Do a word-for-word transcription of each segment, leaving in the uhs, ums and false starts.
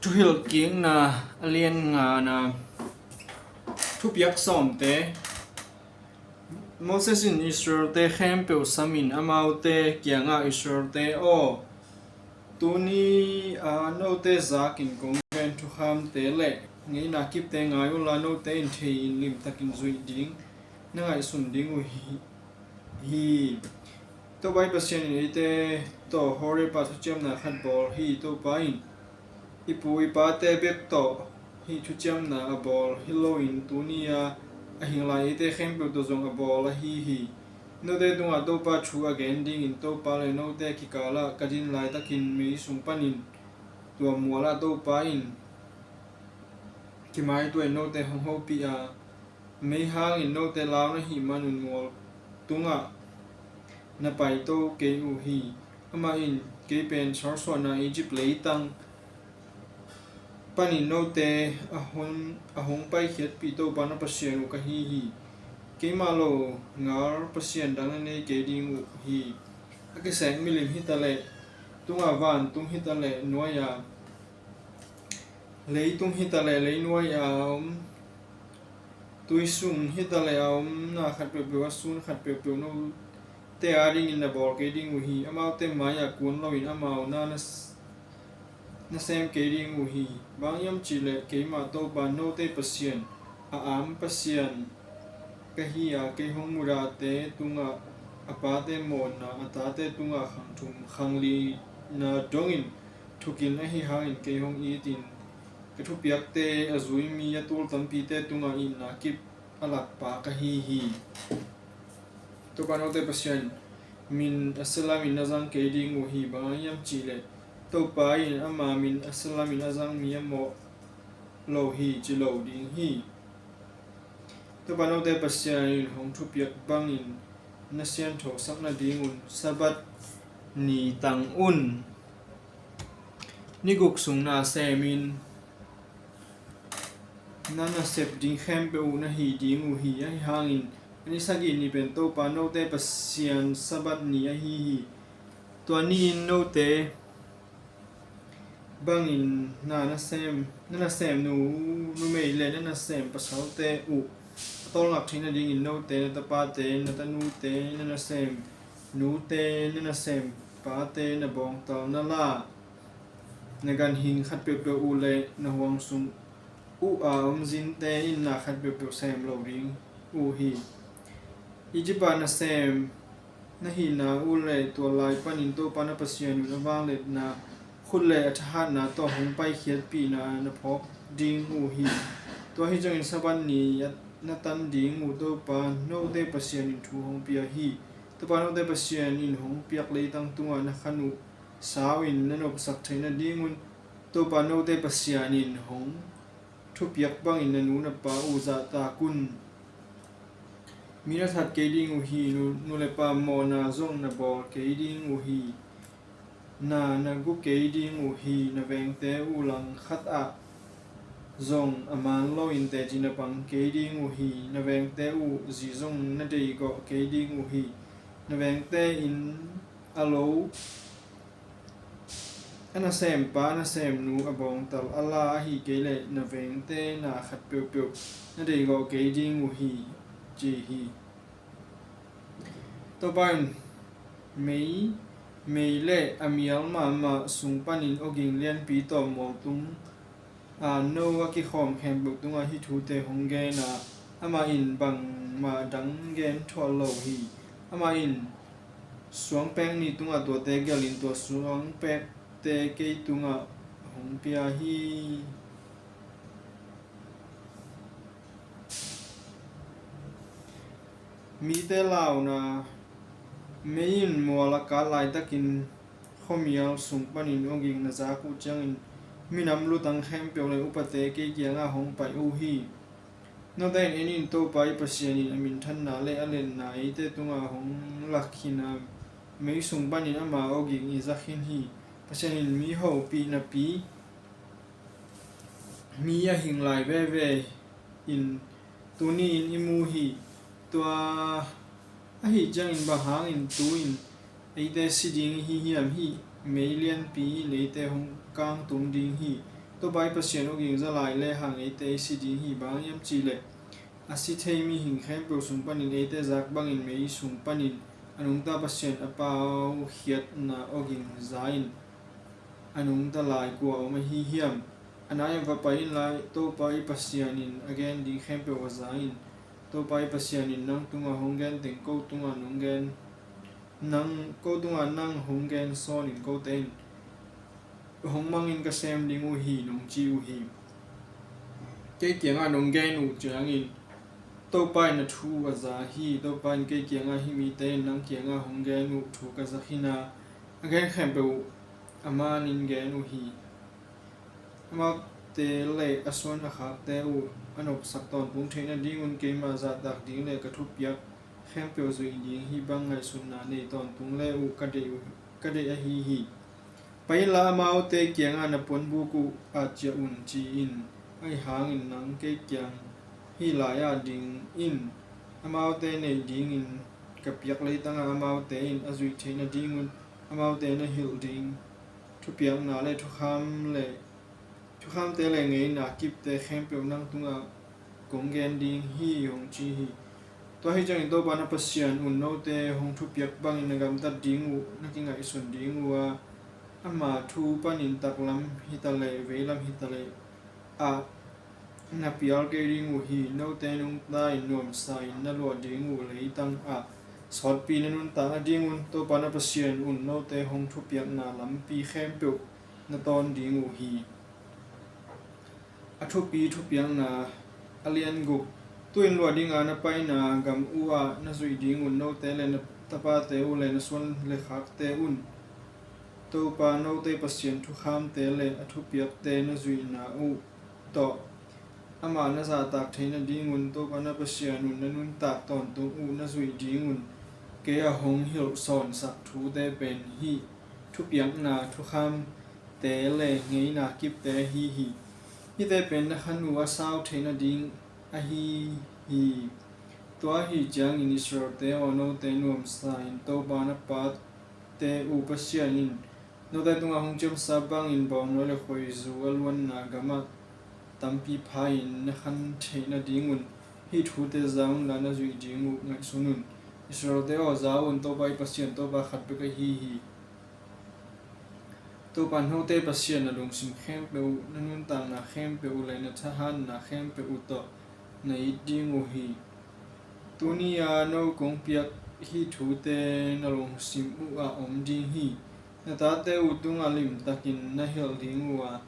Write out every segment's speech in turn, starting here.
Thuhilhkikna a lian ngana, thupiak sawmte. Moses in Israelte khempeuh samin amaute kiangah, Israelte aw, tuni a note zakin kong gen thukhamte le ngeina kipte ngai unla, note in thei in limtakin zuih ding na ngaihsun ding uh hi. Topa i Pasian in eite tawh Horeb ah thuciamna khat bawl hi. Topa in i pu i pate bek tawh hih thuciamna a bawl hi loin, tuni a a hing lai eite khempeuh tawh zong a bawl ahi hi. Note tungah Topa thu a gen dingin Topa le note kikalah ka din laitakin mei sung panin tua mualah Topa in kimaituahin note hong hopih a, mei hangin note lau na hih manun mual tungah na paito kei uh hi. Amah in kei pen sorsuahna Egypt leitang panin note a hong, a hong paikhiatpih Topa na Pasian uh ka hi hi. Keimah lo ngal pasian dang na nei kei ding uh hi. A kisek milim hitaleh, tungah vantung hitaleh, nuai-a leitung hitaleh, leinuai-a om, tuisung hitaleh a om na khat peuhpeuh a sun khat peuhpeuh note adingin na bawl kei ding uh hi. Amaute mai-ah kun loin amau na, na sem kei ding uh hi. Bang hiam cihleh keimah Topa note Pasian, a am Pasian ka hi a, kei hong mudahte tungah a pate mawhna, a tate tungah khang thum, khang lina dongin thukin ahi hangin kei hong itin ka thupiakte a zui mi a tul tampite tungah itna kip a lakpa ka hi hi. Topa note Pasian min a silamin na zang kei ding uh hi. Bang hang hiam cihleh Topa in ama min a silamin a zang mi a mawh lo hi, ci lo ding hi. Topa note Pasian in hong thupiak bangin na sianthosak nadingun Sabbath ni tang un. Ni guk sung na semin na nasep ding khempeuh uh na hih ding uh hi. Ahi hangin a ni sagih ni pen Topa note Pasian Sabbath ni ahi hi. Tua ni-in note bangin na nasem, na nasemnu numei le na nasem pasalte uh a tawlngak theih nadingin note, na tapate, na tanute, na nasemnute, na nasempate, na bawngtal, na la, na ganhing khat peuhpeuh uh le na huang sung uh a om zinte in na khat peuhpeuh sem lo ding uh hi. Egypt ah nasem na hihna uh le tua lai panin Topa na Pasian un a vangliatna khut le a thahatna tawh hong paikhiatpihna na phawk ding uh hi. Tua hi ciangin Sabbath ni a na tan ding uh Topa note Pasian in thu hong pia hi. Topa note Pasian in hong piak leitang tungah na khan uh sau in na nopsak theih nadingun Topa note Pasian in hong thupiak bangin na nu na pa uh zahtak un. Mi na that kei ding uh hi. Nu, nu le pa mawhna zong na bawl kei ding uh hi. Na, na gu kei ding uh hi. Na vengte uh langkhat ah zong a man loin teci na pang kei ding uh hi. Na vengte uh zi zong na deigawh kei ding uh hi. Na vengte in a lo, a nasempa, a nasemnu, a bawngtal, a la, ahih kei leh na vengte na khat peuhpeuh na deigawh kei ding uh hi, ci hi. Topa in mei, mei le a mial mahmah sung panin awging lianpi tawh mualtung a no a kikhawm khempeuh tungah hih thute hong gen a, amah in bangmah dang gen thuah lo hi. Amah in suangpek ni tungah tuate gelhin tua suangpekte kei tungah hong pia hi. Mite launa, mei in mual a kat laitakin khuamial sung panin awging na zak uh ciangin minam lutang khempeuh le upate kei kiangah hong pai uh hi. Note in en in, Topa i Pasian in a minthanna le a lianna eite tungah hong lak khin a, mei sung panin ama awging i za khin hi. Pasian in mi hopih napi mi a hing lai veve in tuni-in i mu hi. Tua ahih ciangin bang hangin tu-in eite si ding ihi hiam? Hih mei lianpi in eite hong kangtum ding hi. Topa i Pasian awging za lai le hang eite i si ding hi. Bang hang hiam cih leh a si thei mihing khempeuh sung panin eite zak bangin mei sung panin a nungta Pasian a paukhiatna awging za-in a nungta lai kua om ahi hiam? A nai-ah va pai inla, Topa i Pasian in a gen ding khempeuh va za in. Topa i Pasian in nang tungah hong gen teng ko tungah nong gen, nang ko tungah nang hong gen sawnin kote in hong mangin ka sem ding uh hi, nong ci uh hi. Kei kiangah nong gen uh ciangin Topa in a thu a za hi. Topa in kei kiangah, hih mite in nang kiangah hong gen uh thu ka za khin a, a gen khempeuh uh a manin gen uh hi. Amaute le a suan a khakte uh a nopsak tawntung theih nadingun keima zahtak ding le ka thupiak khempeuh zuih ding hih bang ngaihsutna nei tawntung le uh ka deih uh, ka deih ahi hi. Pai inla amaute kiangah na puanbuk uh at ciah un ci-in, ahi hangin nang kei kiang hih lai-ah ding in. Amaute neih dingin ka piak leitangah amaute in a zuih theih nadingun amaute na hilh ding thupiakna le thukham le, thukhamte le ngeina kipte khempeuh nang tungah kong gen ding hi, hong ci hi. Tua ahi ciangin Topa na Pasian un note hong thupiak bangin na gamtat ding uh na kingaihsun ding uh a, ama thu panin taklam hitaleh veilam hitaleh ah na pial kei ding uh hi. Note nungta-in nuamsa-in na luah ding uh leitangah sawtpi na nuntak nadingun Topa na Pasian un note hong thupiakna lampi khempeuh na tawn ding uh hi. A thupi thupiakna a lian guk. Tu-in luah dinga na paina gam uhah na zuih dingun note le na tapate uh le na suan le khakte un Topa note Pasian thukhamte le a thupiakte na zuihna uh tawh amah na zahtak theih nadingun Topa na Pasian un na nuntak tawntung uh na zuih dingun kei a hong hilh sawnsak thute pen hih thupiakna thukham te le ngeina kipte ahi hi. Hihte pen na khan uh a sau theih nading ahi hi. Tua ahi ciangin Israelte aw, note nuamsa-in Topa na pate uh Pasian in note tungah hong ciamsa bangin bawngnawi le khuaizu a luanna gamah tampi pha-in na khan theih nadingun hih thute za unla na zuih ding uh ngaihsun un. Israelte aw, za un, Topa i Pasian Topa khat bek ahi hi. Topa note Pasian na lungsim khempeuh uh, na nuntakna khempeuh uh le na thahatna khempeuh uh tawh na it ding uh hi. Tuni-a no kong piak hih thute na lungsim uhah om ding hi. Na tate uh tungah limtakin na hilh ding uh a,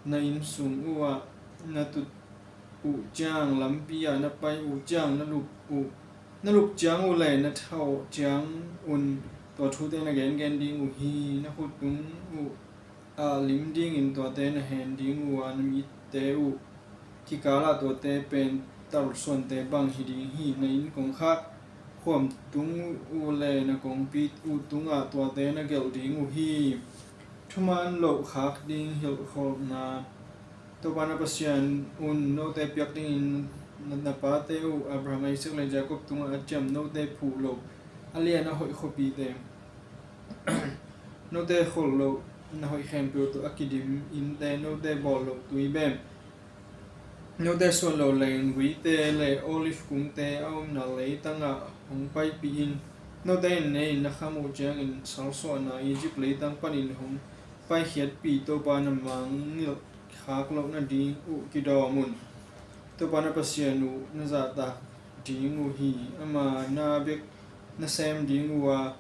na inn sung uhah na tut uh ciang, lampi-ah na pai uh ciang, na lup uh, na lup ciang uh le na thawh ciangun tua thute na gengen ding uh hi. Na khut tung uh ah lim dingin tuate na hen ding uh a, na mitte uh kikalah tuate pen talsuante bang hi ding hi. Na inn kongkhak khuam tung uh le na kongpi uh tungah tuate na gelh ding uh hi. Thuman loh khak ding hilhkholhna. Topa na Pasian un note piak dingin na, na pate uh Abraham, Isaac le Jacob tungah a ciam note phuh loh a lian a hoih khuapite, note kholh loh na hoih khempeuh tawh a kidim innte, note bawl loh tuibem, note suan loh lengguite le olive kungte a omna leitangah hong paipih in. Note in ne-in na kham uh ciangin salsuahna Egypt leitang panin hong paikhiatpih Topa na mangngilh khak loh nading uh kidawm un. Topa na Pasian uh na zahtak ding uh hi. Ama na bek na sem ding uh a,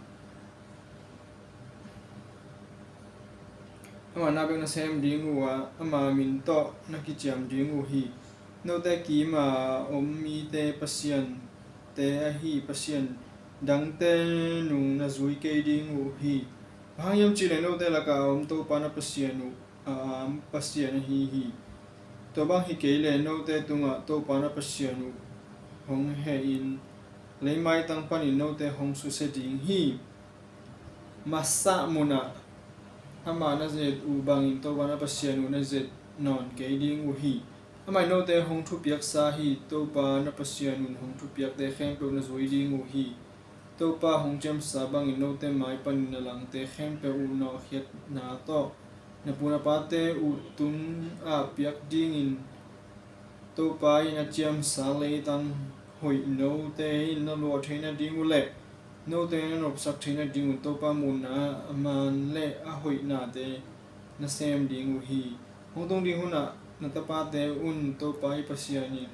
ama na bek na sem ding uh a, ama min tawh na kiciam ding uh hi. Note kima om mite pasiante ahi pasian dangte nung na zui kei ding uh hi. Bang hang hiam cihleh note lakah a om Topa na Pasian uh a am Pasian ahi hi. Tua bang hi kei leh note tungah Topa na Pasian uh hong heh in, leimaitang panin note hong susia ding hi. Masa munah amah na zet uh bangin Topa na Pasian uh na zet nawn kei ding uh hi. Amah in note hong thupiaksa hi. Topa na Pasian un hong thupiakte khempeuh na zui ding uh hi. Topa hong ciamsa bangin note mai panin na langte khempeuh uh nawhkhiatna tawh na pu na pate uh tungah piak dingin Topa in a ciamsa leitang hoih note in na luah theih nading uh le note na nopsak theih nading uh Topa muhna a man le a hoihnate na sem ding uh hi. Hong tung ding hunah na tapate un Topa i Pasian in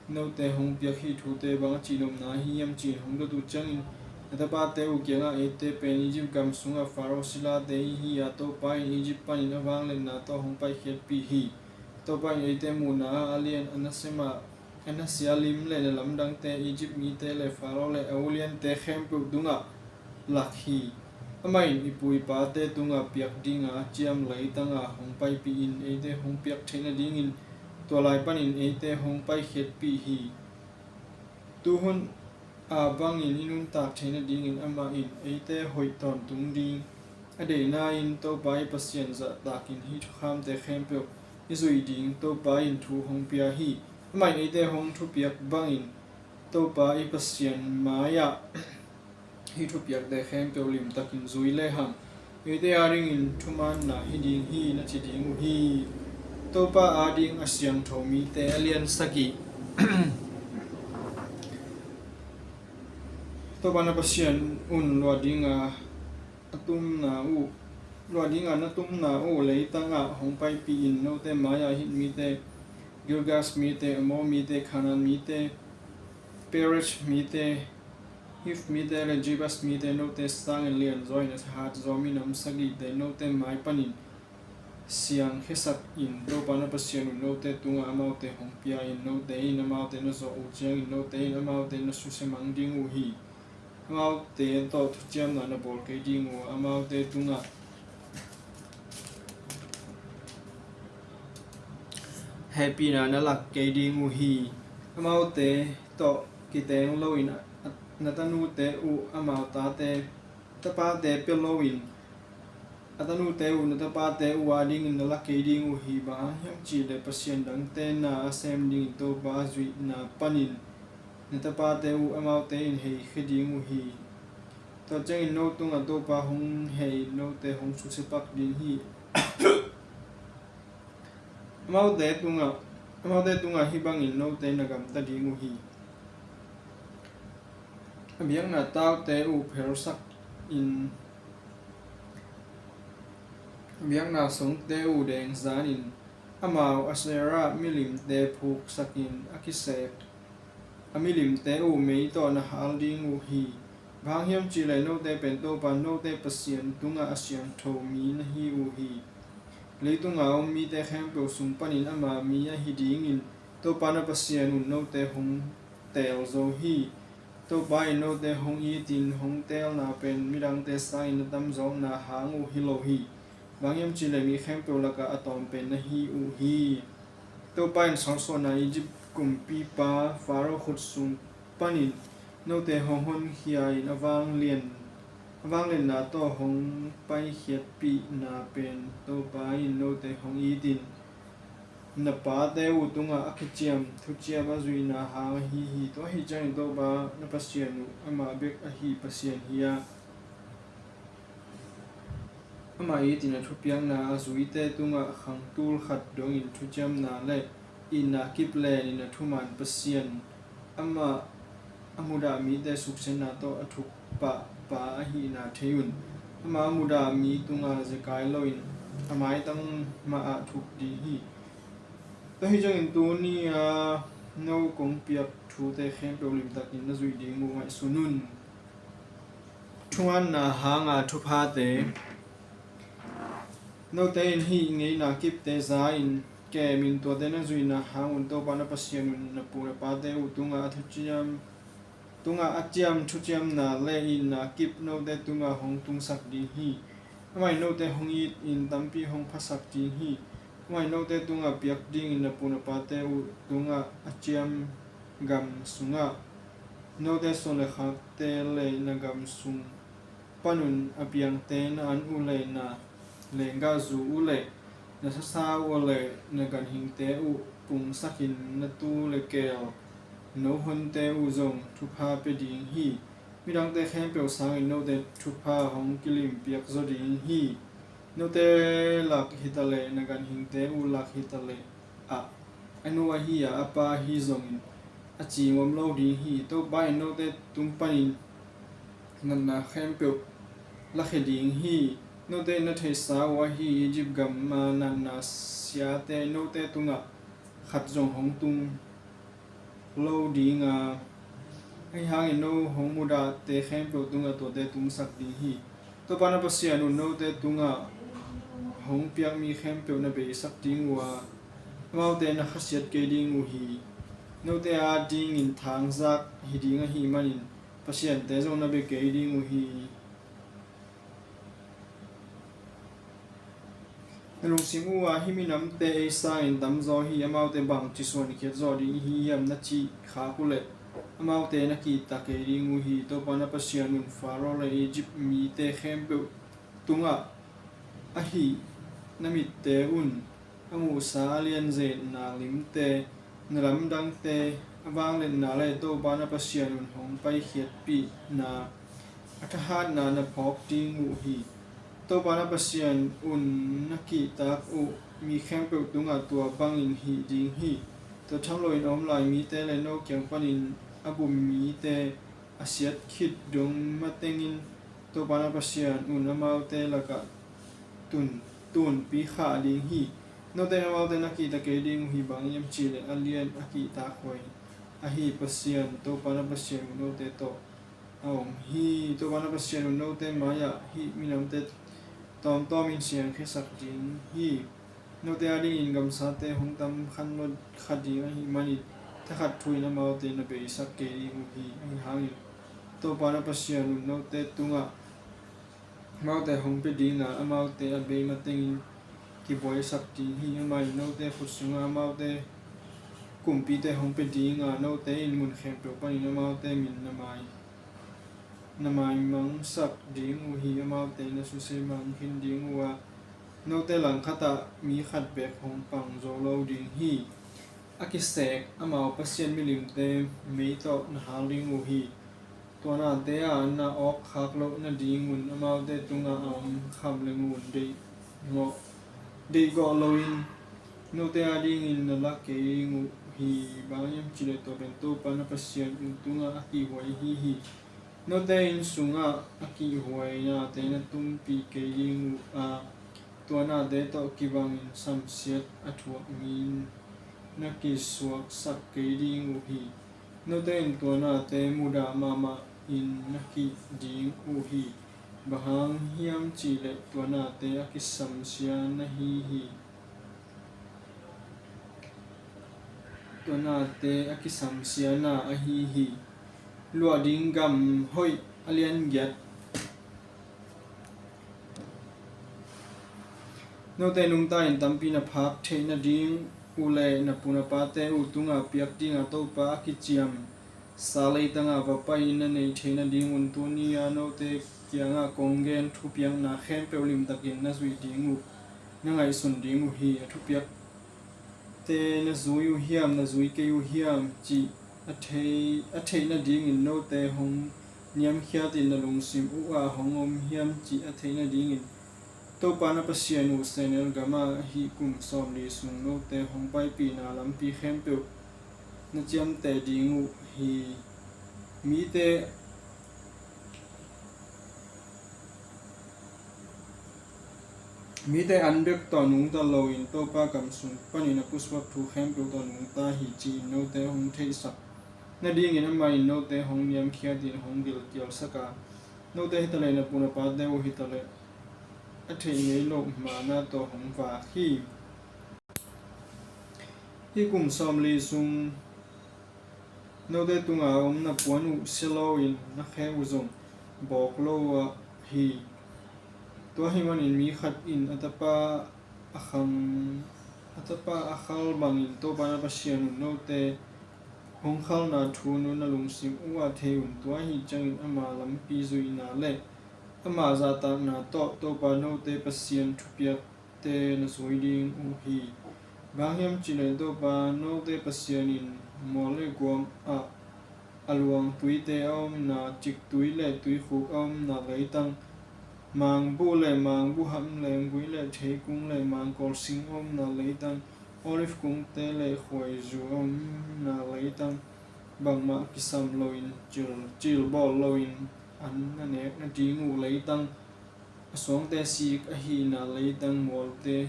note hong piak hih thute bang a cihnopna ahi hiam ci-in hong dot uh ciangin na tapate uh kiangah, eite pen Egypt gam sungah Faro silate i hi a, Topa in Egypt panin a vangliatna tawh hong paikhiatpih hi. Topa in eite muhna ah a lian a nasia lim le na lamdangte Egypt mite le Faro le a uliante khempeuh tungah lak hi. Amah in i pu i pate tungah piak dinga a ciam leitangah hong paipih in eite hong piak theih nadingin tua lai panin eite hong paikhiatpih hi. Tuhun a bangin i nuntak theih nadingin amah in eite hoih tawntung ding a deihna in Topa i Pasian zahtakin hih thukhamte khempeuh i zuih ding Topa in thu hong pia hi. Amah in eite hong thupiak bangin Topa i Pasian mai-ah hih thupiakte khempeuh limtakin zui lehang eite adingin thumaanna hi ding hi na ci ding uh hi. Topa ading a siangtho mite a lian sagih. Topa na Pasian un luah dinga a tumna uh, luah dinga na tumna uh leitangah hong paipih in note mai-ah Hit mite, Girgas mite, Amor mite, Kanaan mite, Perez mite, Hiv mite le Jebus mite note sangin lianzaw in a hat zaw minam sagihte note mai panin siang khiasak in Topa na Pasian uh note tungah amaute hong pia in note in amaute na zawh uh ciangin note in amaute na susia mang ding uh hi. Amaute tawh thuciamna na bawl kei ding uh a, amaute tungah hehpihna na lak kei ding uh hi. Amaute tawh kiteng loin na tanute uh amau tate tapate pia loin a tanute uh na tapate uh adingin na la kei ding uh hi. Bang hang hiam cihleh pasian dangte na a sem dingin Topa a zuihna panin na tapate uh amaute in hei khia ding uh hi. Tua ciangin no tungah Topa hong hei note hong susia pak ding hi. Amaute tungah, amaute tungah hih bangin note na gamta ding uh hi. A biakna taute uh phelsak in, a biakna songte uh dengzan in, amau Asherah milimte phuksak in a kisek a milimte uh mei tawh na hal ding uh hi. Bang hang hiam cihleh note pen Topa note Pasian tungah a siangtho mi na hi uh hi. Leitunga om mite khempeuh sung panin ama mi ahi dingin Topa na Pasian un note hong teel zo hi. Topa in note hong itin hong teelna pen midangte sangin na tamzawkna hang uh hi lo hi. Bang hang hiam cihleh mi khempeuh lakah a tawm pen na hi uh hi. Topa in sawlsawlna Egypt kumpipa Pharaoh khut sung panin note hong honkhia in a vanglian, a vanglianna tawh hong paikhiatpihna pen Topa in note hong itin na pate uh tungah a kiciam thuciam a zuihna hang ahi hi. Tua ahi ciangin Topa na Pasian uh amah bek ahi Pasian hi a, amah itin a thupiakna a zuite tungah khangtul khat dongin thuciamna le itna kip lenin a thuman Pasian, amah a mudah mite suksiatna tawh a thuk pahpa ahihna thei un. Amah a mudah mi tungah zekai loin a maitang mahah thuk ding hi. Tua hi ciangin tuni-a no kong piak thute khempeuh limtakin na zuih ding uh ngaihsun un. Thumanna hanga thuphate note in hih ngeina kipte za-in kemin tuate na zuihna hang un Topa na Pasian un na pu na pate uh tungah a thuciam, tungah a ciam thuciamna le itna kip note tungah hong tungsak ding hi. Amah in note hong itin tampi hong phasak ding hi. Amah in note tungah piak dingin na pu na pate uh tungah a ciam gam sungah note suan le khakte le na gam sung panun a piangte na an uh le na lenggahzu uh le na sasa uh le na ganhingte uh pungsakin na tuu le keel no honte uh zong thupha pia ding hi. Midangte khempeuh sangin note thupha hong kilimpiak zaw ding hi. Note lak hitaleh, na ganhingte uh lak hitaleh ah, a nu ahi a, a pa ahi zongin a cing om lo ding hi. Topa in note tung panin natna khempeuh lakhia ding hi. Note in na theihsa uh ahi Egypt gama natna siate note tungah khat zong hong tung lo ding a, ahi hangin no hong mudahte khempeuh tungah tuate tungsak ding hi. Topa na Pasian un note tungah hong piak mi khempeuh na beisak ding uh a, amaute na khasiat kei ding uh hi. Note adingin thangzak hi ding ahih manin pasiante zong na bia kei ding uh hi. Na lungsim uh a, hih minamte ei sangin tamzaw hi, amaute bangci suankhiat zawh ding ihi hiam na cih khak uhleh, amaute na kihta kei ding uh hi. Topa na Pasian un Faro le Egypt mite khempeuh tungah ahi, na mitte un a muhsa a lianzetna limte, na lamdangte, a vangliatna le Topa na Pasian un hong paikhiatpihna, a thahatna na phawk ding uh hi. Topa na Pasian un na kihtak uh mi khempeuh tungah tua bangin hih ding hi. Tua tham loin a om lai mite le no kiang panin a bum mite a siat khit dong matengin Topa na Pasian un amaute lakah tun, tunpi khah ding hi. Note in amaute na kihta kei ding uh hi, bang hiam cihleh a lian a kihtak huai ahi Pasian, Topa na Pasian un note tawh a om hi. Topa na Pasian un note mai-ah hih minamte tawmtawmin siangkhiasak ding hi. Note adingin gamsate hong tam khan lo kha ding ahih manin thakhat thu-in amaute na beisak kei ding uh hi. Ahi hangin Topa na Pasian un note tungah amaute hong pia ding a, amaute a bei matengin kibuaisak ding hi. Amah in note khut sungah amaute kumpite hong pia ding a, note in mun khempeuh panin amaute min na mai, na maimangsak ding uh hi. Amaute na susia mang khin ding uh a, note langkhatah mi khat beek hong pang zo lo ding hi. A kisek amau pasian milimte mei tawh na hal ding uh hi. Tua nate ah na awk khak loh nadingun amaute tungah a om kham le ngun deih gawh, deih gawh loin note adingin na la kei ding uh hi. Bang hiam cihleh tua pen Topa na Pasian un tungah a kihhuai ahi hi. Note inn sungah a kihhuai nate na tumpih kei ding uh a, tua nate tawh kibangin samsiat a thuak mi na kisuaksak kei ding uh hi. Note in tua nate mudah mahmahin na kih ding uh hi. Bang hang hiam cihleh tua nate a kisamsia na hi hi. Tua nate a kisamsia na ahi hi. Luah ding gam hoih a lian giat. Note nungta in tampi na phak theih nading uh le na pu na pate uh tungah piak dinga Topa a kiciam sa leitangah va pai-in na neih theih nadingun tuni-a note kiangah kong gen thupiakna khempeuh limtakin na zuih ding uh, na ngaihsun ding uh hi. A thupiakte na zui uh hiam, na zui kei uh hiam cih a theih, a theih nadingin note hong niamkhiatin na lungsim uhah hong om hiam cih a theih nadingin Topa na Pasian uh sehnel gamah hih kum sawmli sung note hong paipihna lampi khempeuh na ciamteh ding uh hi. Mite, mite an bek tawh nungta loin Topa kam sung panin a pusuak thu khempeuh tawh nungta hi ci-in note hong theihsak nadingin amah in note hong niamkhiatin hong gilkialsak a, note hitaleh na pu na pate uh hitaleh a theih ngei loh mana tawh hong vak hi. Hih kum sawmli sung note tunga a om na puan uh sia loin na khe uh zong bawk lo uh hi. Tua ahih manin mi khat in a tapa a khang, a tapa a khal bangin Topa na Pasian un note hong khalna thu na lungsim uhah thei un. Tua ahih ciangin ama lampi zuihna le ama zahtakna tawh Topa note Pasian thupiak te na zui ding uh hi. Bang hiam cihleh Topa note Pasian in mual le guam ah a luang tuite a omna, ciktui le tuikhuk a omna leitang Mangbuh le mangbuh ham, lenggui le theikung le mangkawl sing omna leitang, olive kungte le khuaizu omna leitang, bangmah kisam loin, cil, cil bawl loin an na nek nading uh leitang, a suangte sik ahihna leitang, mualte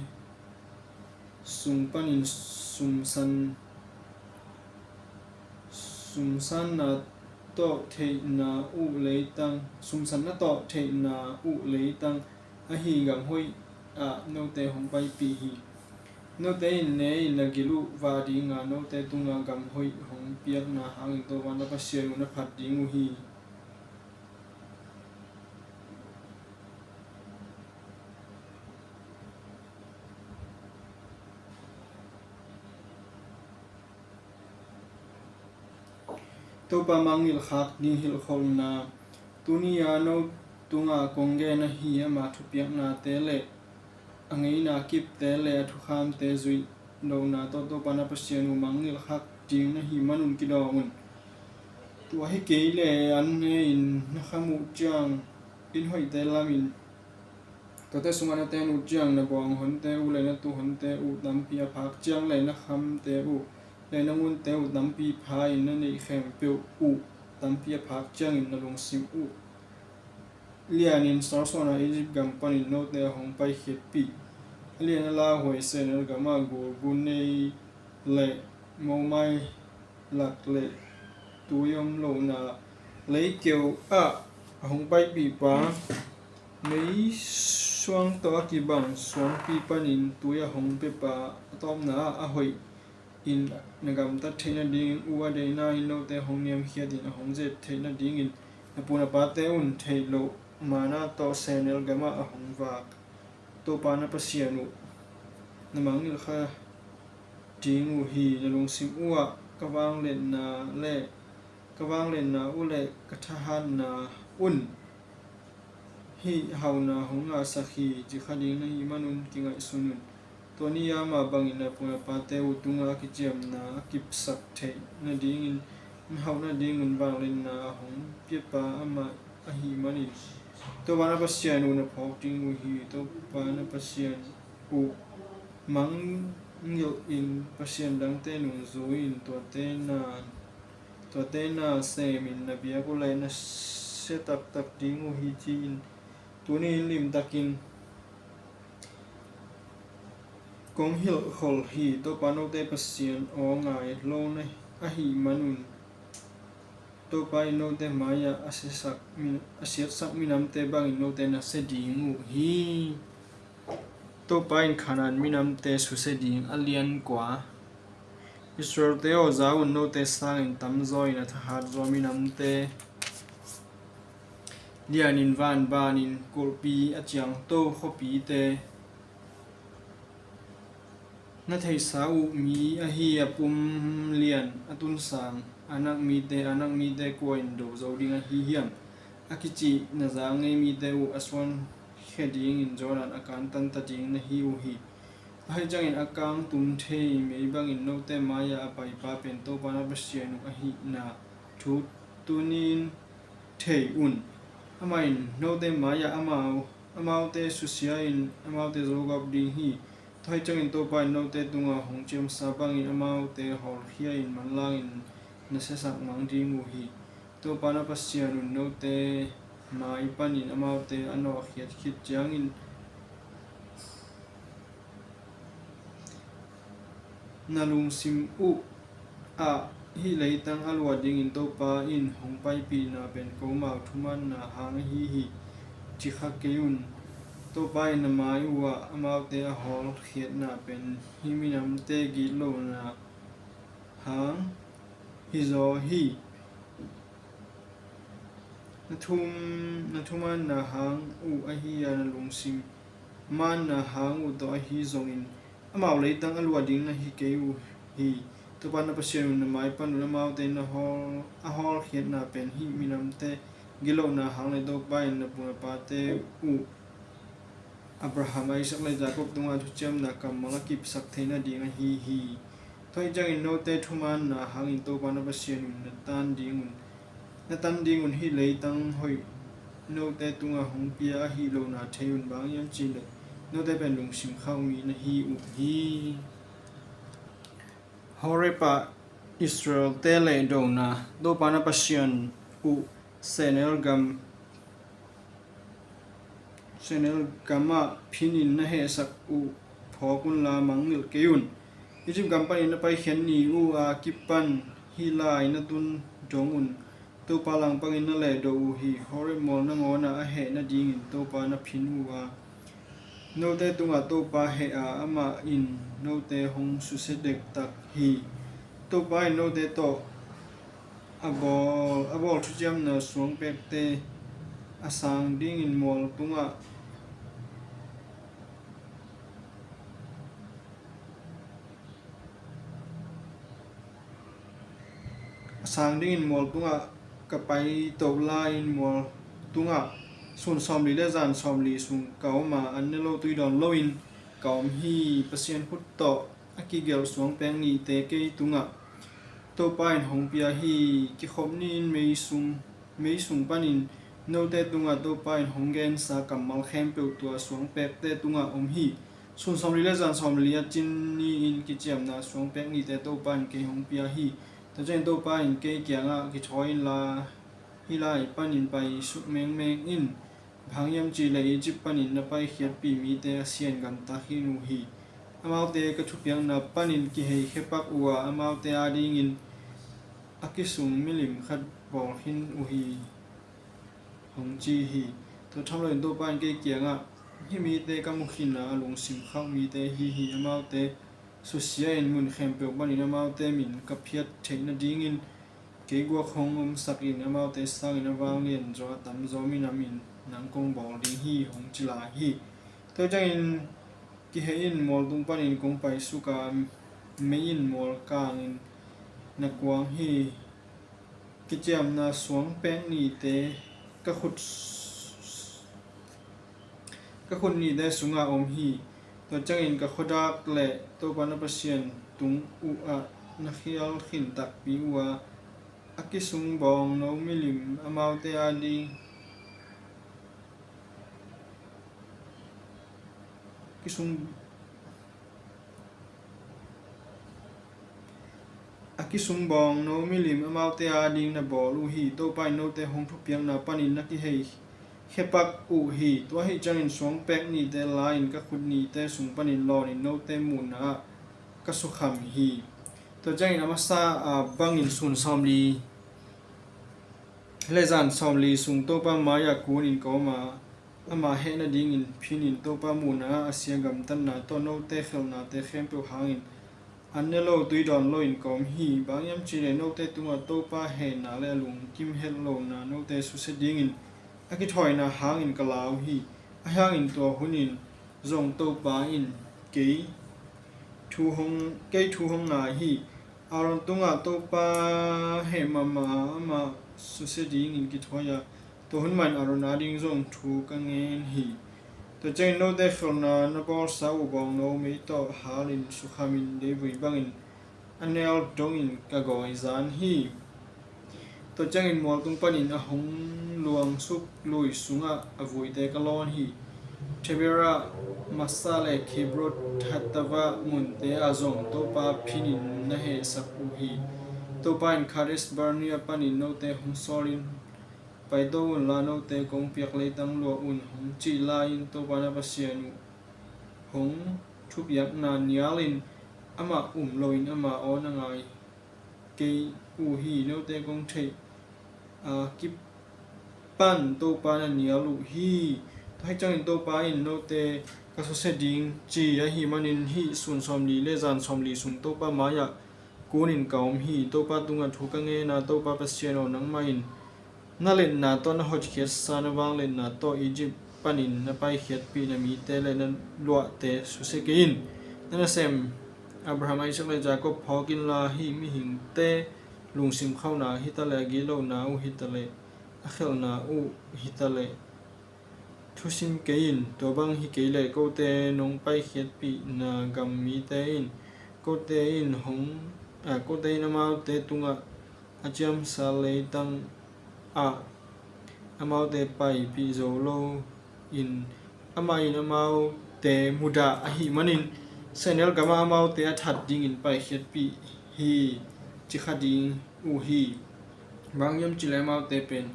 sung panin sumsan, sumsanna tawh theihna uh leitang, sumsanna tawh theihna uh leitang ahi gam hoih ah note hong paipih hi. Note in ne in na gil uh vah dinga, note tungah gam hoih hong piakna hangin Topa na Pasian uh na phat ding uh hi. Topa mangngilh khak ding hilhkholhna. Tuni-a no tungah kong gen ahi, ama thupiaknate le a ngeina kipte le a thukhamte zuih lohna tawh Topa na Pasian uh mangngilh khak ding na hih manun kidawm un. Tua hi kei leh an ne in na kham uh ciang, inn hoihte lamin, tuate sungah na ten uh ciang, na bawng honte uh le na tuh honte uh tampi a phak ciang le na khamte uh le na ngunte uh tampi pha-in na neih khempeuh uh tampi a phak ciangin na lungsim uh lianin sawlsawlna Egypt gam panin note a hong paikhiatpih, a lian a lauhuai sehnel gamah gulgu nei le momai lak le tui om lohna leikeu ah a hong paipihpa, meisuang tawh a kibang suangpi panin tui a hong piapa a tawpna ah a hoih in na gamtat theih nading uh a deihna in note hong niamkhiatin a hong zet theih nadingin na pu na pate un theih loh manna tawh sehnel gamah a hong vak Topa na Pasian uh na mangngilh kha ding uh hi. Na lungsim uh ah ka vangliatna le ka vangliatna uh le ka thahatna un hih hauhna hong ngahsak hi, ci kha ding na hih manun kingaihsun un. Tua ni-a mah bangin na pu na pate uh tungah a kiciamna a kipsak theih nadingin na hauh nadingun vangliatna a hong piapa amah ahih manin Topa na Pasian uh na phawk ding uh hi. Topa na Pasian uh mangngilh in pasian dangte nungzui-in tuate na, tuate na semin na biak uh le na sia taktak ding uh hi, ci-in tuni-in limtakin kong hilhkholh hi. Topa note Pasian aw ngai lo na ahih manun Topa in note mai-ah a siatsak mi-, a siatsak minamte bangin note na sia ding uh hi. Topa in Kanaan minamte susia ding. A lian kua. Israelte aw, za un, note sangin tamzaw in a thahat zaw minamte, lianin vanbanin kulhpi a ciangto khuapite, na theihsa uh mi ahi a pum lian a tunsang Anak mite, Anak mite kua in do zo ding ahi hiam? A kicih na za ngei mite uh a suankhia dingin Jordan a kantan ta ding na hi uh hi. Tua hi ciangin a kangtum thei mei bangin note mai-ah a paipa pen Topa na Pasian uh ahihna thu tuni-in thei un. Amah in note mai-ah amau, amaute susia-in amaute zogawp ding hi. Tua hi ciangin Topa in note tungah hong ciamsa bangin amaute hawlkhia-in manlangin na siasak mang ding uh hi. Topa na Pasian un note mai panin amaute a nawhkhiat khit ciangin na lungsim uh ah hih leitang a luah dingin Topa in hong paipihna pen komau thumaanna hang ahi hi, ci kha kei un. Topa in na mai uhah amaute a hawlkhiatna pen hih minamte gitlohna hang hizaw hi. Na thum, na thumaanna hang uh ahi a, na lungsim maanna hang uh tawh ahi zongin amau leitang a luah ding na hi kei uh hi. Topa na Pasian un na mai pan un amaute na hawl, a hawlkhiatna pen hih minamte gitlohna hang le Topa in na pu na pate uh Abraham, Isaac le Jacob tungah thuciamna kammal a kipsak theih nading ahi hi. Tua hi ciangin note thumaanna hangin Topa na Pasian un na tan dingun, na tan dingun hih leitang hoih note tungah hong pia ahih lohna thei un, bang hiam cihleh note pen lungsim khauh mi na hi uh hi. Horeb ah Israel-te lehdona, Topa na Pasian uh sehnel gam, sehnel gamah phinin na hehsak uh phawk unla mangngilh kei un. Egypt gam panin na paikhiat ni uh a kipan hih lai na tun dong un Topa langpangin na lehdo uh hi. Horeb mual nangawnah a heh nadingin Topa na phin uh a, note tungah Topa heh a, amah in note hong susia dektak hi. Topa in note tawh a bawl, a bawl thuciamna suangpekte a sang dingin mual tungah a sang dingin mual tungah ka paito lai-in mual tungah sun sawmli le zan sawmli sung ka om a, an ne lo tui dawn loin ka om hi. Pasian khut tawh a kigelh suangpek nihte kei tungah Topa in hong pia hi. Kikhop ni-in mei sung, mei sung panin note tungah Topa in hong gensa kammal khempeuh tua suangpekte tungah om hi. Sun sawmli le zan sawmli a cin ni-in kiciamna suangpek nihte Topa in kei hong pia hi. Tua ciangin Topa in kei kiangah, kithawi inla, hih lai panin pai suk mengmeng in. Bang hang hiam cihleh Egypt panin na paikhiatpih mite a sia-in gamta khin uh hi. Amaute ka thupiakna panin kihei khepak uh a, amaute adingin a kisung milim khat bawl khin uh hi, hong ci hi. Tua tham loin Topa in kei kiangah, hih mite ka mu khin a, a lungsim khauh mite ahi hi. Amaute susia-in mun khempeuh panin amaute min ka phiat theih nadingin kei guak hong omsakin, amaute sangin a vanglian zaw a tamzaw minamin nang kong bawl ding hi, hong ci lai hi. Tua ciangin kihei in mual tung panin kong paisuk a, mei in mual kangin na kuang hi. Kiciamna suangpek nihte ka khut, ka khut nihte sungah om hi. Tua ciangin ka khuadak le Topa na Pasian tung uhah na khial khin takpi uh a, a kisung bawngno milim amaute ading, kisung, a kisung bawngno milim amaute ading na bawl uh hi. Topa in note hong thupiakna panin na kihei khepak uh hi. Tua ahih ciangin suangpek nihte la-in ka khut nihte sung panin lawnin note muhna ah ka sukham hi. Tua ciangin a masa a bangin sun sawmli le zan sawmli sung Topa mai-ah kunin ka om a, amah heh nadingin phinin Topa muhna ah a sia gamtatna tawh note khelhnate khempeuh hangin an ne lo tui dawn loin ka om hi. Bang hiam cihleh note tungah Topa hehna le a lungkim hetlohna note susia dingin a kithawina hangin ka lau hi. Ahi hangin tua hunin zong Topa in kei thu hong, kei thu hong ngai hi. Aaron tungah Topa heh mahmah a, amah susia dingin kithawi a, tua hun mahin Aaron ading zong thu ka ngen hi. Tua ciangin note khelhna na bawlsa uh bawngno mei tawh halin sukhamin leivui bangin a nel dongin ka gawizan hi. Tua ciangin mualtung panin a hong luangsuk lui sungah a vuite ka lawn hi. Taberah, Massah le Kibrot Hattaavah munte ah zong Topa phinin na hehsak uh hi. Topa in Kadesh Barnea panin note hong sawlin, paito unla note kong piak leitang luah un, hong cih lai-in Topa na Pasian uh hong thupiakna nialin amah um loin ama aw na ngai kei uh hi. Note kong theih a kipan Topa na nial uh hi. Tua hi ciangin Topa in note ka susia ding ci ahih manin hih sun sawmli le zan sawmli sung Topa mai-ah kunin ka om hi. Topa tungah thu ka ngen a, Topa Pasian aw, nangmah in na letna tawh na hotkhiatsa na vangliatna tawh Egypt panin na paikhiatpih na mite le na luahte susia kei in. Na nasem Abraham, Isaac le Jacob phawk inla, hih mihingte lungsim khauhna hitaleh, a gitlohna uh hitaleh, a khelhna uh hitaleh thusim kei in. Tua bang hi kei leh kote nong paikhiatpihna gam mite in, kote in hong, a, kote in amaute tungah a ciamsa leitang ah amaute paipih zo lo in, amah in amaute mudah ahih manin sehnel gamah amaute a that dingin paikhiatpih hi, ci kha ding uh hi. Bang hang hiam cih leh amaute pen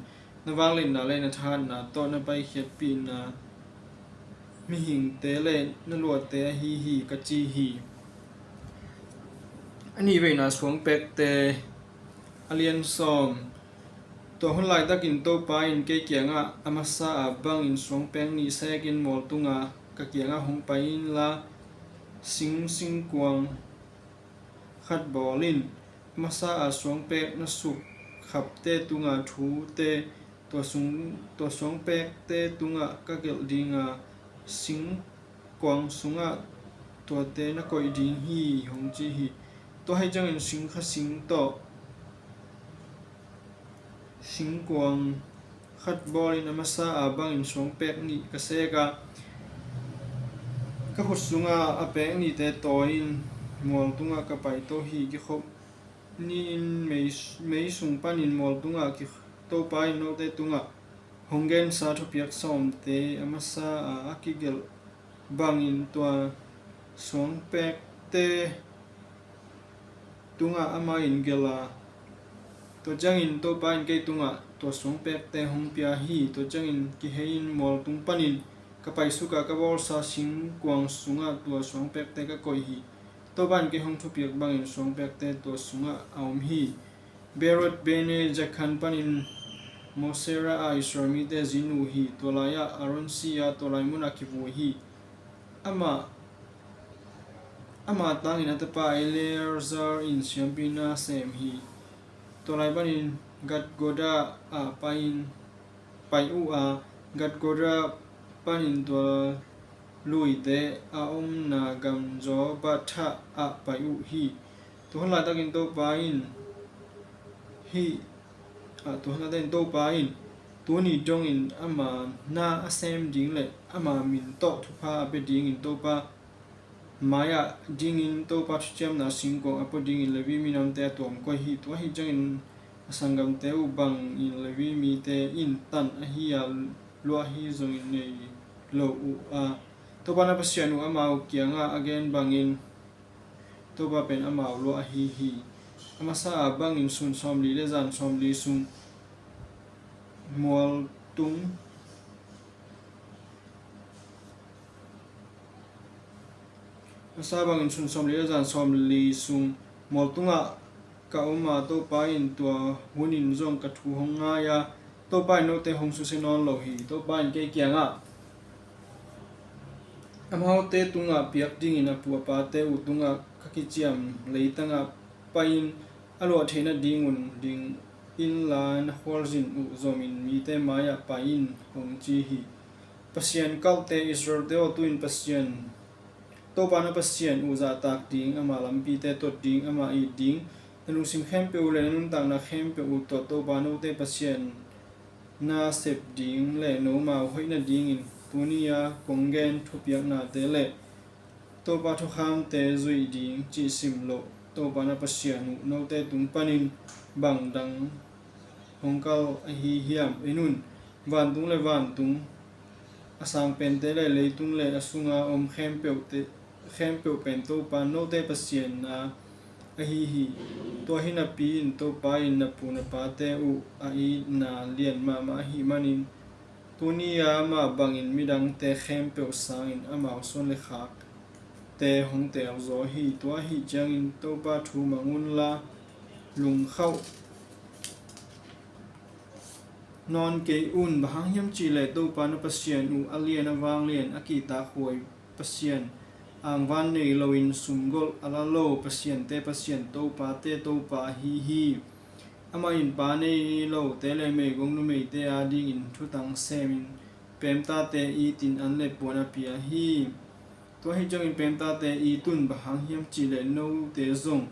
na vangliatna le na thahatna tawh na paikhiatpihna mihingte le na luahte ahi hi, ka ci hi. A nihveina suangpekte, a lian sawm. Tua hun laitakin Topa in kei kiangah, a masa a bangin suangpek nih sekin mual tunga ka kiangah hong pai inla, sing singkuang khat bawl in. A masa a suangpek na sukkhapte tunga thute, tua sung, tua suangpekte tungah ka gelh dinga, singkuang sungah tuate na koih ding hi, hong ci hi. Tua ahih ciangin singkha sing tawh singkuang khat bawlin, a masa a bangin suangpek nih ka sek a, ka khut sunga a pek nihte tawi-in mual tungah ka paito hi. Kikhop ni-in mei, mei sung panin mual tungah ki, Topa in note tungah hong gensa thupiak sawmte a masa a, a kigelh bangin tua suangpekte tungah amah in gelh a, tua ciangin Topa in kei tungah tua suangpekte hong pia hi. Tua ciangin kihei-in mual tung panin ka paisuk a, ka bawlsa singkuang sungah tua suangpekte ka koih hi. Topa in kei hong thupiak bangin suangpekte tua sungah a om hi. Beerot Bene Jaakan panin Mosera a Israel mite zin uh hi. Tua lai-ah Aaron si a, tua lai munah kivui hi. Amah, amah tangin a tapa Eleazar in siampi na sem hi. Tua lai panin Gudgoda ah pai-in, pai uh a, Gudgoda panin tua luite a omna gam Jotbatha ah pai uh hi. Tua hun laitakin Topa in, hi, ah, tua hun laitakin Topa in tuni dongin ama na a sem ding le ama min tawh thupha a pia dingin Topa mai-ah dingin Topa thuciamna singkuang a pua dingin Levi minamte a tuam koih hi. Tua ahih ciangin a sanggamte uh bangin Levi mite in tan ahi a, luah ahi zongin nei lo uh a, Topa na Pasian uh amau kiangah a gen bangin Topa pen amau luah ahi hi. A masa a bangin sun sawmli le zan sawmli sung mual tung A sa bangin sun sawmli le zan sawmli sung mual tungah ka om a, Topa in tua hunin zong ka thu hong ngai a, Topa in note hong susia nawn lo hi. Topa in kei kiangah, amaute tungah piak dingin a pu a pate uh tungah ka kiciam leitangah pai-in a luah theih nadingun ding inla, na khualzin uh zomin mite mai-ah pai in, hong ci hi. Pasian kalhte Israelte aw, tu-in Pasian, Topa na Pasian uh zahtak ding, ama lampite tot ding, ama it ding, na lungsim khempeuh uh le na nuntakna khempeuh uh tawh Topa note Pasian na sep ding le nomau hoih nadingin tuni-a kong gen thupiaknate le Topa thukhamte zuih ding cih sim loh, Topa na Pasian uh note tung panin bang dang hong kalh ahi hiam? En un, vantung le vantung, a sang pente le leitung le a sunga om khempeuhte, khempeuh pen Topa note Pasian na ahi hi. Tua hi napi-in Topa in na pu na pate uh a itna lian mahmah ahih manin, tuni-a amah bangin midangte khempeuh sangin amau suan le khakte hong teelzaw hi. Tua ahih ciangin Topa thu mang unla, lungkhauh nawn kei un. Bang hang hiam cihleh Topa na Pasian uh a lian a vanglian, a kihtakhuai Pasian, angvan nei loin sumgolh a la lo pasiante Pasian, topate Topa ahi hi. Amah in pa nei lote le meigong numeite adingin thutang semin, peemtate itin an le puan a pia hi. Tua ahih ciangin peemtate it un. Bang hang hiam cihleh note zong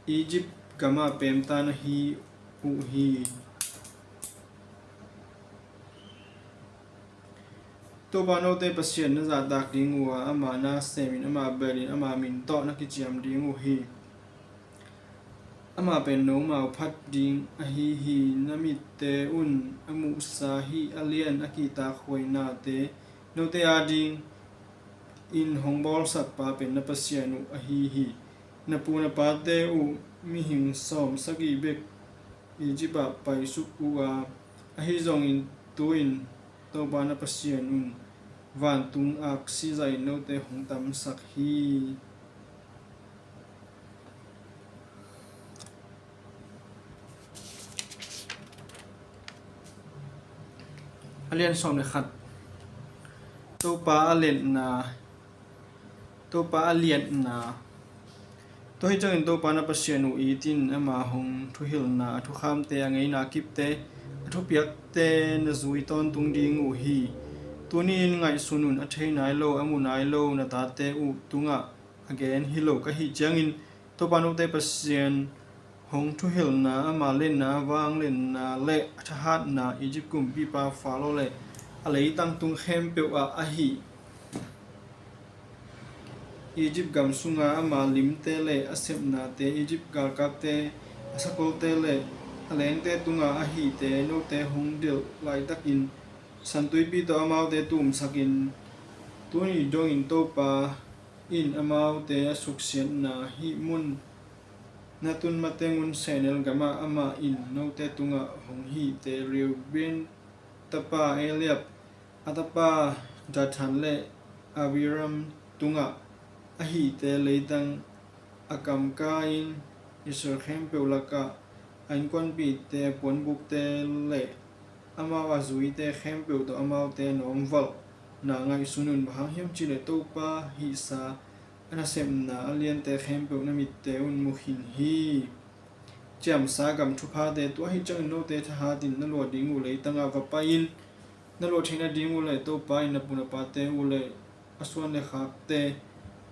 Egypt gamah peemta na hi uh hi. Topa note Pasian na zahtak ding uh a, ama na semin, ama belin, ama min tawh na kiciam ding uh hi. Amah pen nomau phat ding ahi hi. Na mitte un a muhsa hih a lian a kihtakhuai nate note ading in hong bawlsakpa pen na Pasian uh ahi hi. Na pu na pate uh mihing sawm sagih bek Egypt ah paisuk uh a, ahi zongin tu-in Topa na Pasian un vantung aksi zahin note hong tamsak hi. A lian sawm le khat. Topa a liatna. Topa a liatna. Tua hi ciangin Topa na Pasian uh itin ama hong thuhilhna a thukhamte, a ngeina kipte, a thupiakte na zui tawntung ding uh hi. Tuni-in ngaihsun un, a thei nai lo, a mu nai lo na tate uh tungah a gen hi lo ka hih ciangin, Topa note Pasian hong thuhilhna, ama liatna, vangliatna le a thahatna Egypt kumpipa Faro le a leitang tung khempeuh ah ahi. Egypt gam sunga ama limte le a sepnate, Egypt galkapte, a sakolte le a lengte tunga ahite note hong delh laitakin, Santuipi tawh amaute tumsakin, tuni dongin Topa in amaute a suksiatna hih mun na tun mateng un sehnel gamah amah in note tungah hong hihte, Reuben tapa Eliab, a tapa Dathan le Abiram tungah ahite leitang a kamka-in Israel khempeuh lakah a innkuanpihte, a puanbukte le amau a zuite khempeuh tawh amaute a nawmvalhna ngaihsun un. Bang hang hiam cihleh Topa hihsa a nasepna a liante khempeuh na mitte un mu khin hi. Ciamsa gam thuphate. Tua hi ciangin note thahatin na luah ding uh leitangah va pai-in, na luah theih nading uh le Topa in na pu na pate uh le a suan le khakte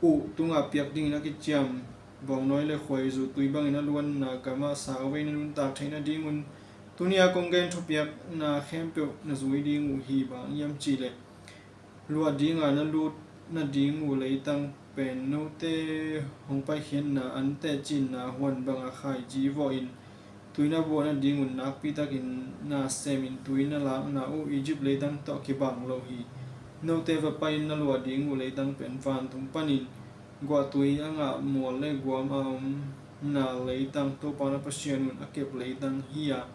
uh tungah piak dingin a kiciam bawngnawi le khuaizu tui bangin a luanna gamah sauvei na nuntak theih nadingun tuni-a kong gen thupiakna khempeuh na zui ding uh hi. Bang hang hiam cihleh luah dinga na lut nading uh leitang pen note hong paikhiatna an tehcinna huan banga khaiji vawhin tui na buah nadingun nakpitakin na semin tui na lakna uh Egypt leitang tawh kibang lo hi. Note va pai-in na luah ding uh leitang pen vantung panin guahtui a ngah mual le guam a omna leitang, Topa na Pasian un a kep leitang hi-a,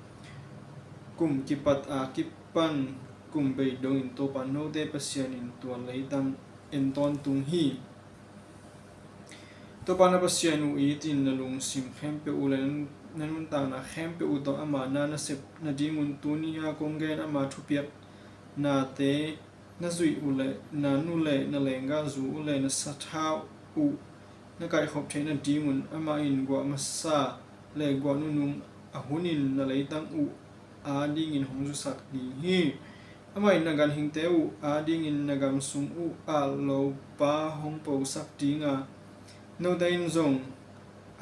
kum kipat a kipan kum bei dongin Topa note Pasian in tua leitang en tawntung hi. Topa na Pasian uh itin na lungsim khempeuh uh le na nuntakna khempeuh uh tawh ama na na sep nadingun tuni-a kong gen ama thupiaknate na zuih uh le na nu le na lenggahzu uh le na sathau uh na kaihkhop theih nadingun amah in guah masa le guah nunung a hunin na leitang uh adingin hong zusak ding hi. Amah in na ganhingte uh adingin na gam sung uh ah lopa hong posak dinga, note in zong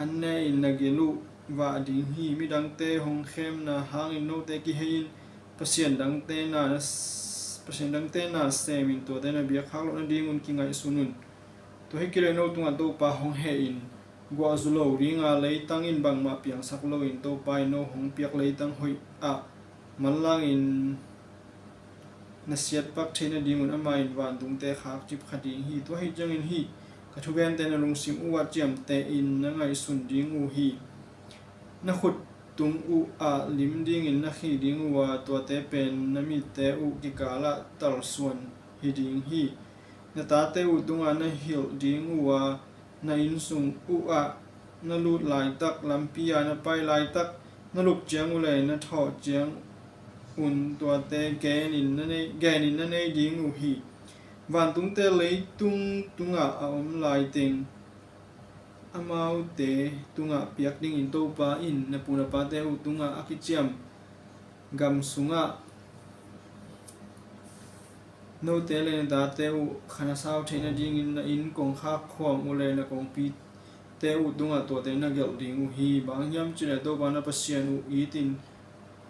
an ne-in na gil uh vah ding hi. Midangte hong khemna hangin note kihei-in pasian dangte na, pasian dangte na semin tuate na biakkhak loh nadingun kingaihsun un. Tua hi kei leh no tungah Topa hong heh in, guahzu lo dinga leitang in bangmah piangsak loin Topa in no hong piak leitang hoih ah manlangin na siatpak theih nadingun amah in vantungte khakcip kha ding hi. Tua hi ciangin hih ka thugente na lungsim uh ah ciamtehin na ngaihsun ding uh hi. Na khut tung uh ah lim dingin na khih ding uh a, tuate pen na mitte uh kikalah talsuan hi ding hi. Na tate uh tungah na hilh ding uh a, na inn sung uh ah na lut laitak, lampi-a na pai laitak, na lup ciang uh le na thawh ciang un tuate genin na nei, genin na nei ding uh hi. Vantungte leitung tungah a om laiteng amaute tungah piak dingin Topa in na pu na pate uh tungah a kiciam gam sungah note le na tate uh kha na sau theih nadingin na inn kongkhak khuam uh le na kongpite uh tungah tuate na gelh ding uh hi. Bang hang hiam cihleh Topa na Pasian uh itin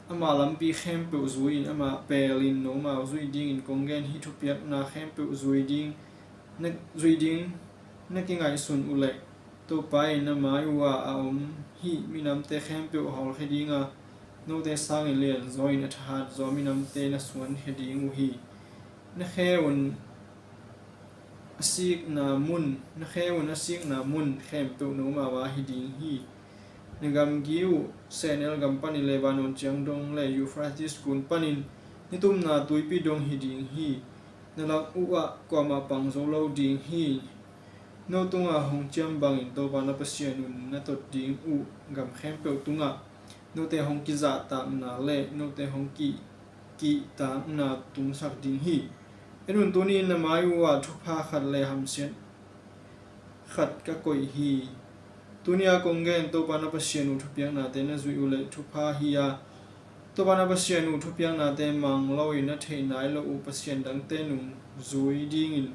ama lampi khempeuh zui-in, ama pelin nomau zuih dingin kong gen hih thupiakna khempeuh zui ding na, zuih ding na kingaihsun uh leh Topa in na mai uh ah a om hih minamte khempeuh a hawlkhia ding a, note sangin lianzaw in a thahatzaw minamte na suankhia ding uh hi. Na khe un a sikna mun, na khe un a sikna mun khempeuh nomau a hi ding hi. Na gamgi uh sehnel gam panin Lebanon ciangdong le Euphrates gun panin nitumna tuipi dong hi ding hi. Na lak uh ah kuamah pang zo lo ding hi. No tungah hong ciam bangin Topa na Pasian un na tot ding uh gam khempeuh tungah note hong kizahtakna le note hong kih, kihtakna tungsak ding hi. En un, tuni-in na mai uh ah thupha khat le hamsiat khat ka koih hi. Tuni-a kong gen Topa na Pasian uh thupiaknate na zuih uh leh thupha hi a, Topa na Pasian uh thupiaknate mang loin a theih nai loh uh pasian dangte nung zui dingin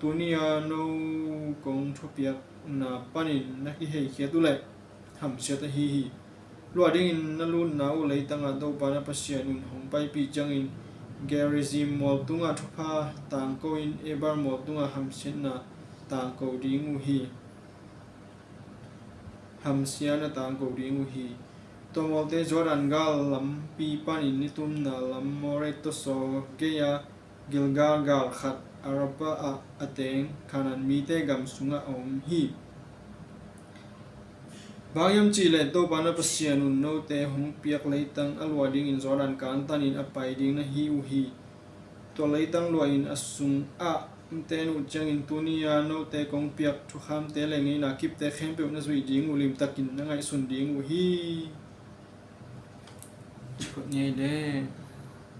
tuni-a no kong thupiakna panin na kiheikhiat uh leh hamsiat ahi hi. Luah dingin na lutna uh leitangah Topa na Pasian un hong paipih ciangin Gerizim mual tungah thupha tangko-in Eber mual tungah hamsiatna tangko ding uh hi. Hamsiatna tangko ding uh hi. Tua mualte Jordan gal lampi panin nitumna lam More tawsaw gei-a Gilgal gal khat Arabah ah a teng Kanaan mite gam sungah a om hi. Bang hiam cihleh Topa na Pasian un note hong piak leitang a luah dingin Jordan kantanin a pai ding na hi uh hi. Tua leitang luahin a sungah na ten uh ciangin tuni-a note kong piak thukhamte le ngeina kipte khempeuh na zuih ding uh limtakin na ngaihsun ding uh hi. Cikot ngei le.